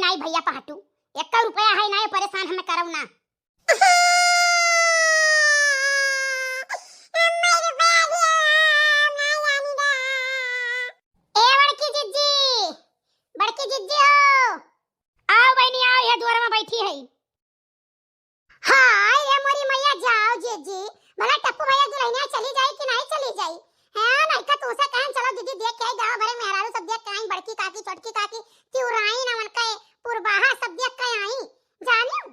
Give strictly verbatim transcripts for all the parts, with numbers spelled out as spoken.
नाई भइया पहाटू, एक्का रुपया है नाई, परेसान हमें करउ ना। ए बड़की जिज्जी, बड़की जिज्जी हो, आओ बहिनी आओ, यह दुआर में बैठी है। हाय रे मोरी मैया, जाओ जिज्जी, भला टप्पू भइया दुलहिनिया चली जाई कि नाई चली जाई? हैं, नाई का तू से कहन चलो जिज्जी, देख के आई, गाँव भरे मेहरारू सब देख के आई, बड़की काकी, छोटकी काकी, तिउराई ना उनका पुरबाहा सब देख के आई, जानियो।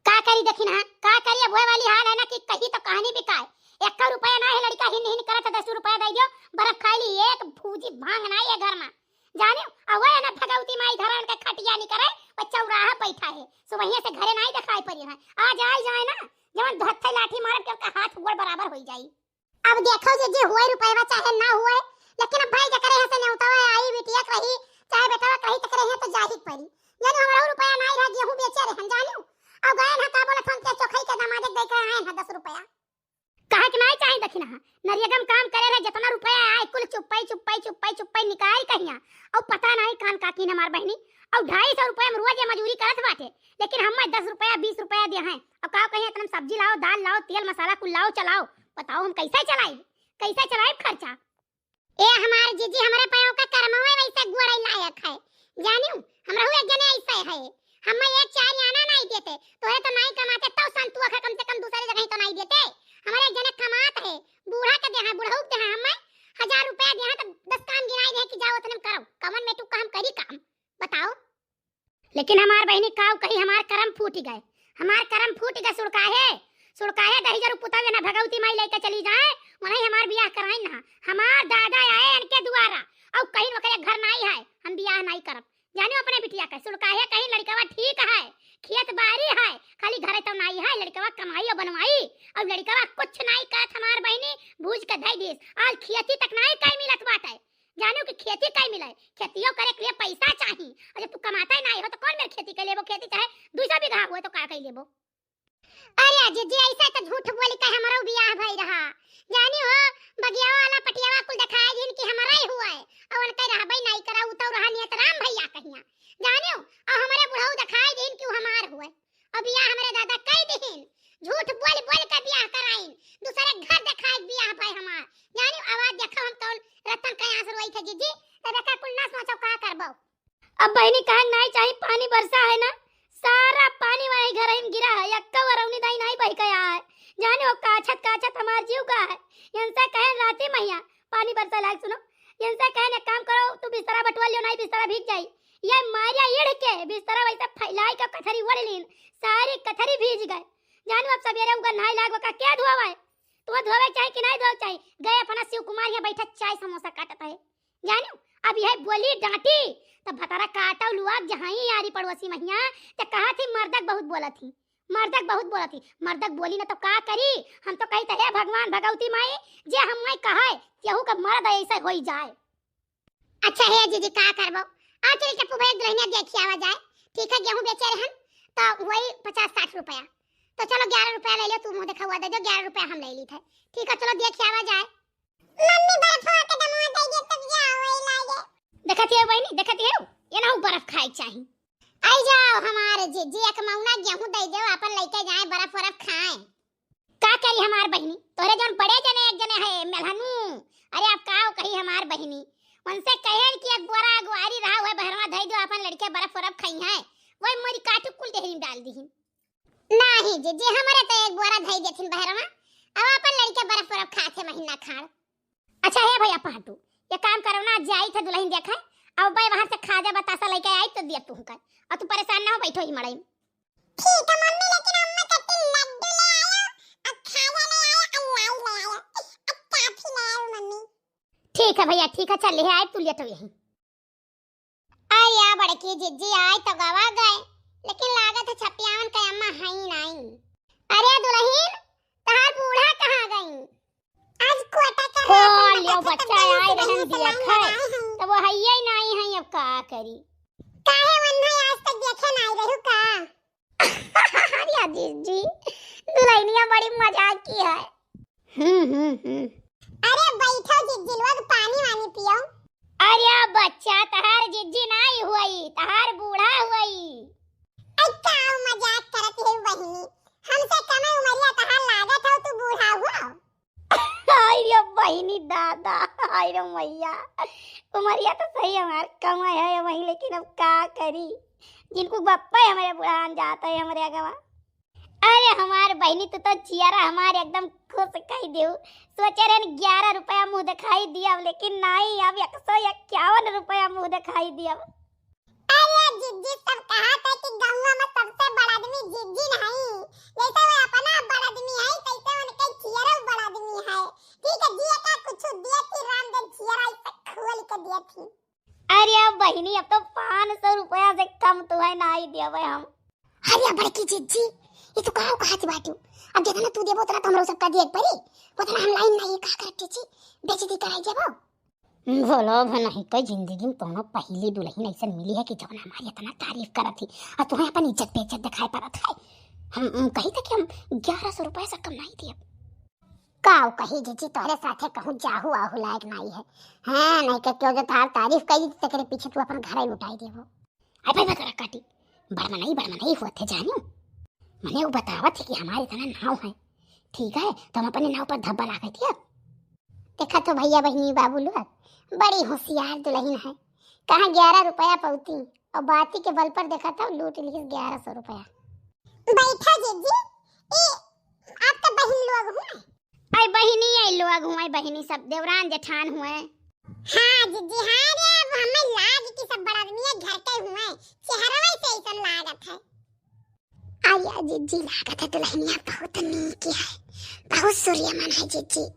का करी देखी ना, का करी, अब होए वाली हाल है ना कि कही तो कहानी बिकाए। एक्का रुपया ना है, लड़का हिन हिन करत है, दस रुपया दे दियो, बर्फ खाई ली, एक फूजी भांग ना ये घर में। जानियो, अब वह ना भगवती माई धरा उनके खटिया नहीं करे, वो चौराहा बैठा है, सुबहिया से घरे नहीं दिखाई पड़ी है। आ जाए जाए ना, जवन धत्थे लाठी मारब के ओकर हाथ गोड़ बराबर होई जाई। अब देखो जिज्जी, हुए रुपयवा चाहे ना हुए, लेकिन अब भाई जकरे यहाँ से नेवतवा आई, बिटिया के रही, चाहे बेटवा के रही, तकरे यहाँ तो जाही के पड़ी। जानियो, हमरो रुपया नाई रहा, गेहूं बेचे रहे हम, जानियो। अब गए ना, का बोलत हम, के चोखई के दमादे के दे के आए हैं दस रुपया। काहे के नाई चाही दखिना? नरियगम काम करे रहे, जितना रुपया आए, कुल चुप्पई, चुप्पई, चुप्पई, चुप्पई निकाल कहिया। और पता नाई कान काकी ने हमार बहिनी, और ढाई सौ रुपया में रोज ये मजूरी करत बाटे, लेकिन हम दस रुपया, बीस रुपया दे हैं। और का कहिए, इतना सब्जी लाओ, दाल लाओ, तेल मसाला कुल लाओ, चलाओ। बताओ हम कैसे चलाइब, कैसे चलाइब खर्चा? ए हमार जिज्जी, हमरे पयो का करमवे वैसे गोड़े लायक है, जानियो, हमरहू एक जने ऐसे है, हमें एक चार आना नहीं देते, तोहरे तो नहीं कमाते, तो संतुआ खा कम से कम दूसरे जगह तो नहीं देते, हमारे एक जने कमात है, बूढ़ा के देहा, बुढ़ऊ के देहा, हमें हजार रुपया देहा, तो दस काम गिनाई दे कि जाओ उतने में करो, कमन में तू काम करी काम, बताओ। लेकिन हमार बहिनी काऊ कही, हमार करम फूट गए, हमार करम फूट गए। सुड़काहे, सुड़काहे दहिजर पुतावे ना भगवती माई लेके चली जाए, वहीं हमार बियाह कराइन ना। हमार दादा आए इनके दुआरा, और कहीं ओकरे घर नाई है, हम बियाह नाई करब। जानियो अपने बिटिया के, सुड़काहे कहीं लड़कवा ठीक है, खेत बारी है, खाली घरे तो नाई है, लड़कवा कमाई और बनवाई, और लड़कवा कुछ नाई करत हमार बहिनी, भूज के धई दीस, आज खेती तक नाई कई मिलत बाटे। जानियो कि खेती कई मिले, खेतियो करे के लिए पैसा चाही। और जब तू कमाता ही नाई हो तो कौन मेर खेती कर लेबो? खेती चाहे दू सौ बीघा हुए तो का कर लेबो? अरे जिज्जी, ऐसे तो झूठ बोली के हमरो बियाह भई रहा। जानियो, बगिया वाला पटियावा कुल देखाए दिन कि हमरा ही हुआ है। और उनके रहबे नाई करा, उ तो रहा नियत राम भैया कहिया। जानियो, और हमरे बुढ़ऊ देखाए दिन कि उ हमार हुआ है। और बियाह हमरे दादा कई दिहिन, झूठ बोल बोल के बियाह कराइन, दूसरे घर देखाए बियाह भाई हमार। जानियो, आवाज देखो हम कौन रतन कयास रोई थे जिज्जी, तब एकर कुल ना सोचो का करबो। अब बहिनी कहन नाई चाही, पानी बरसा है ना, सारा पानी वही घर में गिरा है, एक्का वरौनी दाई नाई बह के आए। जानियो, काछत काछत हमार जीव का है। इनसे कहन राती मैया, पानी बरसा लाग सुनो, इनसे कहन एक काम करो, तू बिस्तरा बटवा लियो, नाई बिस्तरा भीग जाई। ये मारिया इढ़ के बिस्तरा वैसे फैलाई के कथरी ओढ़ लीन, सारी कथरी भीज गए। जानियो, अब सवेरे उनका नहाई लाग का क्या धोवा है? तुम्हें धोवे चाही कि नाई धोवे चाही? गए अपना शिव कुमार यहाँ बैठा चाय समोसा काटत है। जानियो, अब यह बोली डांटी, तब भतारा काटौ लुआ जहाँ ही यारी पड़ोसी महिया, ते कहा थी मर्दक बहुत बोला थी, मर्दक बहुत बोला थी, मर्दक बोली ना तो का करी? हम तो कही तो हे भगवान भगवती माई, जे हम माई कहा है, केहू का मर्द ऐसे होई जाए। अच्छा हे जिज्जी, का करबो? आ चल टप्पू भैया दुलहिनिया देखी आवा जाए। ठीक है, गेहूं बेचे रहन तो वही पचास साठ रुपया, तो चलो ग्यारह रुपया ले लो, तू मुंह दिखावा दे दो, ग्यारह रुपया हम ले ली थे। ठीक है, चलो देखी आवा जाए। मम्मी बर्फ के दमवा दे दे तब जाओ वही लागे। देखत हियो बहिनी, देखत हियो, ये ना बर्फ खाए के चाही। आई जाओ हमारे जिज्जी, एक मौना गेहूं दे दो, अपन लेके जाए बर्फ वर्फ खाए। का करी हमार बहिनी, तोहरे जौन बड़े जने एक जने है मेलहनू, अरे आप का कही हमार बहिनी, उनसे कहेन कि एक बोरा अगुआरी रहा हुआ बहरवा धई दो, अपन लड़के बर्फ वर्फ खाई हैं, वही मोरी काटू कुल देहरी में डाल दीहिन। नाही जिज्जी, हमरे तो एक बोरा धई देथिन बहरवा, अब अपन लड़के बर्फ वर्फ खाथे महीना खाड़। अच्छा हे भैया पहाटू, ये काम करो ना, जाई थे दुलहिन देखे, अब बे वहां से खाजा बतासा लेके आई तो दिया तुमका, और तू परेशान ना हो, बैठो ही मड़ई में। ठीक है मम्मी, लेकिन अम्मा कत्ती लड्डू ले आयो, और खाजा ले आयो, और लाई ले आयो, और काफी ले आयो मम्मी। ठीक है भैया, ठीक है, चल ले आए, तू लेटो यहीं। अरे या बड़की जिज्जी, आए तो गवा गए, लेकिन लागत है छपियावन के अम्मा हई नाई। अरे दुलहिन, तहार बूढ़ा कहाँ गई? आज कोटा का हो राशन लियो बचा बच्चा, आए रहन दिया खाए, तब वो हइये ही नाई है, अब का करी? काहे वन्ना आज तक देखे नाई रहू का? अरे जिज्जी, दुलहिनिया बड़ी मजाक की है। हम्म, हम्म, हम्म। अरे बैठो जिज्जी लोग, पानी वानी पियो। अरे बच्चा, तहार जिज्जी नाई हुई, तहार बूढ़ा हुई। हाय रे मैया, उमरिया तो सही हमार कम है वही, लेकिन अब का करी, जिनको बप्पा ही हमारे बुढ़ान जाता है हमारे अगवा। अरे हमार बहिनी, तू तो जियारा हमार एकदम खुश कई देउ। सोचे रहन ग्यारह रुपया मुँह दिखाई दियब, लेकिन नहीं, अब एक सौ इक्यावन रुपया मुँह दिखाई दियब। अरे जिज्जी, सब कहत है कि गौवा में सबसे बड़ आदमी जिज्जी नहीं, जैसे वो अपना बड़ आदमी है, तैसे उनके जियारा बड़ आदमी है। ठीक है, जिए का कुछ दिए थी, राम दे जियारा ऐसे खोल के दिए थी। अरे अब बहिनी, अब तो पाँच सौ रुपया से कम तो है, ना ही देवे हम। अरे बड़की जिज्जी, ये तो काउ कहत बाटू? अब जितना तू देबो उतना तो हमरो सबका दिए के पड़ी, उतना हम लाइन नहीं का करत जी, बेइज्जती कराई देबो। बोलो अब नहीं, कई जिंदगी में कोनो पहली दुलहिन ऐसन मिली है कि जौन हमारी इतना तारीफ करत ही, और तुम्हें अपन इज्जत बेइज्जत दिखाई पड़त है। हम, हम कही था कि हम ग्यारह सौ रुपया से कम नहीं दिए। काउ कही जिज्जी, तोहरे साथे कहूँ जाहू आहू लायक नाई है। हाँ, नहीं के क्यों जो तार तारीफ करी, तेकरे पीछे तू अपन घर ही लुटाई देबो। अरे भाई बकरा काटी, बड़मनई, बड़मनई होत है जानियो। मने वो बतावत है कि हमारे इतना नाव है, ठीक है, तो हम अपने नाव पर धब्बा लागे दिया। देखा तो भैया, बहिनी, बाबू लोग, बड़ी होशियार दुलहिन है। कहाँ ग्यारह रुपया पौती और बाती के बल पर देखा था लूट ली ग्यारह सौ रुपया। बैठा जिज्जी, ए, आप तो बहिन लोग हुए। आई बहिनी, आई लोग हुए, बहिनी सब देवरान जेठान हुए। हाँ जिज्जी, हाँ रे, अब हमें लाग कि सब बड़ आदमी है घर के हुए, चेहरवा से ऐसन लागत है। अरे जिज्जी, लागत है दुलहिनिया बहुत नीक है, बहुत सूर्यमन है जिज्जी।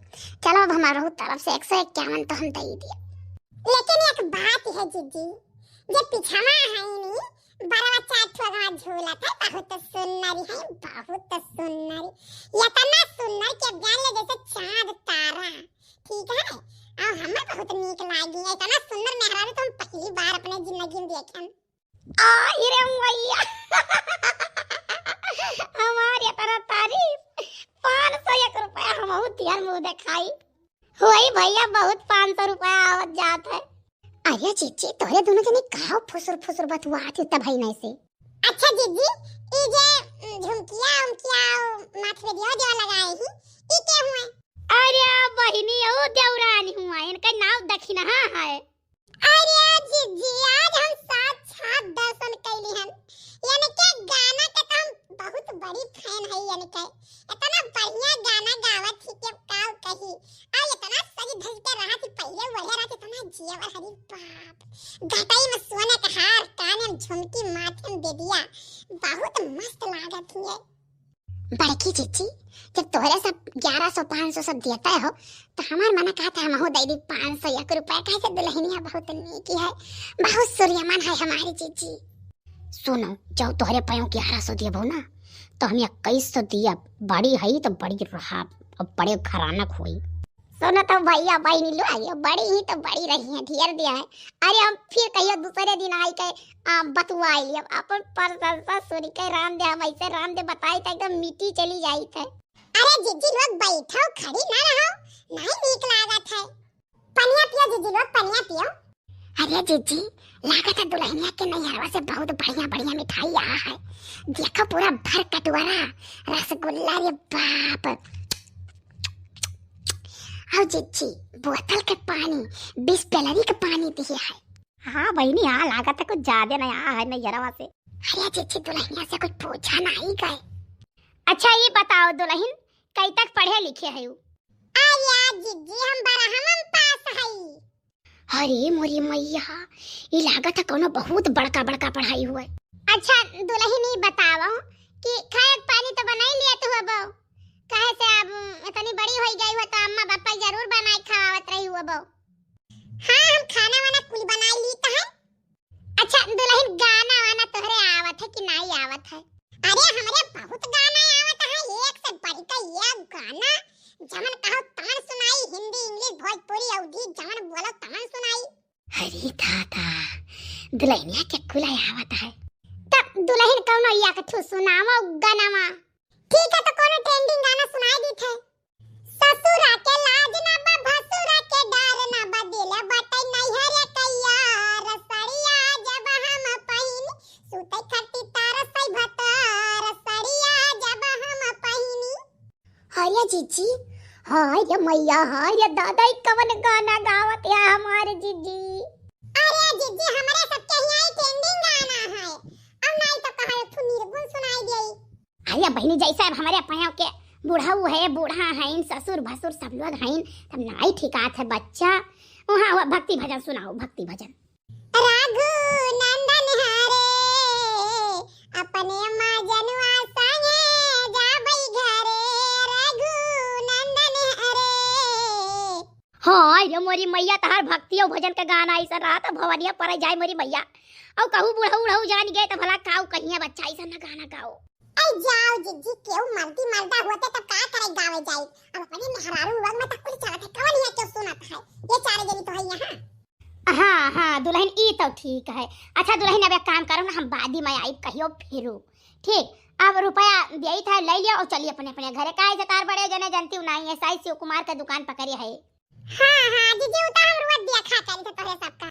चलो अब हमारे तरफ से एक सौ इक्यावन तो हम दे दिया। लेकिन एक बात है जिज्जी, जे पिछवा है नी, बरवा चार ठो अगवा झूलत है, बहुत सुन्नरी है, बहुत सुन्नरी। इतना सुन्नर कि अब जान ले जैसे चाँद तारा, ठीक है? और हमें बहुत नीक लागी, इतना सुन्नर मेहरारू तो हम पहली बार अपने जिंदगी में देखेन। आई रे मैया, हमार इतना तारीफ, पाँच सौ एक रुपया हमहू दिहन मुँह देखाई। वही भैया, बहुत पाँच सौ रुपया आवत जात है। अरे जिज्जी, तोहरे दोनों जने काउ फुसुर फुसुर बतुआत हो तब भाई नहीं से? अच्छा जिज्जी, ई जे, उम, झुमकिया उमकिया, उ, माथ में दियो दियो लगाए ही, ई के हुए? अरे बहिनी, ओ देवरानी हुआ, इनका नाव दक्षिणहा है। अरे जिज्जी, आज हम साक्षात दर्शन कैली हन। यानी के गाना के तो हम बहुत बड़ी fan है, यानी के इतना बढ़िया गाना गावत ही कि अब काउ कही। आ इतना सज धज के रहत ही, पहले वहे रहत, इतना जियवर, हरी बाप। गटई में सोने के हार, काने में झुमकी, माथे में बेदिया, बहुत मस्त लागत ही है। बड़की जिज्जी, जब तोहरे सब ग्यारह सौ, पाँच सौ सब देते हो, तो हमार मन कहत है हमहू दे दी पाँच सौ एक रुपया, काहे से दुलहिनिया बहुत नीक है, बहुत सूर्यमन है हमारी जिज्जी। सुनो, जब तोहरे पयो ग्यारह सौ देबो ना, तो हम इक्कीस सौ दियब, बड़ी हई तो बड़ी रहब, और बड़े घरानक होई। सुनो तो भैया बहिनी लोग, ये बड़ी ही तो बड़ी रही है, ढेर दिया है। अरे हम फिर कहियो दूसरे दिन आई के, आ, बतुआई लियब। अपन प्रशंसा सुन के राम दे, हम ऐसे राम दे बताई तो एकदम मिट्टी चली जाई थे। अरे जिज्जी लोग बैठो, खड़ी ना रहो, नहीं नीक लागत है। पनिया पियो जिज्जी लोग, पनिया पियो। अरे जिज्जी, लागत है दुलहिनिया के नैहरवा से बहुत बढ़िया बढ़िया मिठाई आया है। देखो पूरा भर कटोरा रसगुल्ला, रे बाप। आओ जिज्जी, बोतल के पानी, बिसलेरी के पानी दिए है। हाँ बहिनी, हाँ, लागत है कुछ ज्यादा नहीं आया है नैहरवा से। अरे जिज्जी, दुलहिनिया से कुछ पूछा नहीं गए। अच्छा ये बताओ दुलहिन, कई तक पढ़े लिखे है उ? अरे जिज्जी, हम बारहवाँ में पास हई। अरे मोरी मैया, ई लागत है कोनो बहुत बड़का बड़का पढ़ाई हुए। अच्छा दुलहिन, ई बताओ कि खाए के पानी तो बनाई लिया तू अब, काहे से अब इतनी बड़ी होई गई हो तो अम्मा पापा जरूर बनाए खवावत रही हो अब। हाँ, हम खाना वाना कुल बनाई ली तो है। अच्छा दुलहिन, गाना वाना तोहरे आवत है कि नाई आवत है? अरे हमरे बहुत गाना आवत है, एक से बढ़ के एक गाना, जमन कहो तमन सुनाई, हिंदी, इंग्लिश, भोजपुरी, अवधी, जमन बोलो तमन सुनाई। अरे दादा, दुलहिनिया के कुल आवत है। तब दुलहिन कौनो एक ठो सुनावो गनवा। ठीक है, तो कोनो trending गाना सुनाई दी थे। ससुरा के लाज ना बा, भसुरा के डर ना बा, दिल बाटे नैहर के यार। सड़िया जब हम पहिनी, सूते खातिर तरसै भतार। सड़िया जब हम पहिनी। अरे जिज्जी, हाय रे मैया, हाय रे दादा, ई कवन गाना गावत है हमार जिज्जी? अरे जिज्जी, हमरे सबके हियाँ ई trending गाना है। अब नाई तो कहा एक ठो निर्गुण सुनाई देई। अरे बहिनी, जैसे अब हमरे अपने के बुढ़ऊ है, बूढ़ा हइन, ससुर भसुर सब लोग हइन, तब नाई ठिकात है बच्चा। वहाँ हुआ भक्ति भजन सुनाओ, भक्ति भजन। रघुनंदन हरे, अपने मजनुआ संगे जाबै घरे, रघुनंदन हरे। हाय रे मोरी मैया, तहार भक्ति और भजन का गाना ऐसा रहा तो भवनिया पर जाए मोरी मैया। और कहू बुढ़ऊ उढ़ऊ जान गए तो भला काऊ कहिए बच्चा ऐसा न गाना गाओ। ऐ जाओ जिज्जी, केहू मर्दी मर्दा होते तब का करे गावे जाई। अब अपने मेहरारू लोग में तक कुल चलत है, कवन हियाँ केहू सुनत है? ये चारे जनी तो है यहाँ। हाँ हाँ दुल्हन, ई तो ठीक है। अच्छा दुल्हन, अब एक काम करो ना, हम बादी में आइब कहियो फिरू, ठीक? अब रुपया देइत है, ले लियो और चलिए अपने अपने घरे। काहे से तार बड़े जने जनती नाई है, साई शिव कुमार के दुकान पकड़े है। हाँ हाँ जिज्जी, उ तो हम रोज देखा करी थे तोहरे सबका।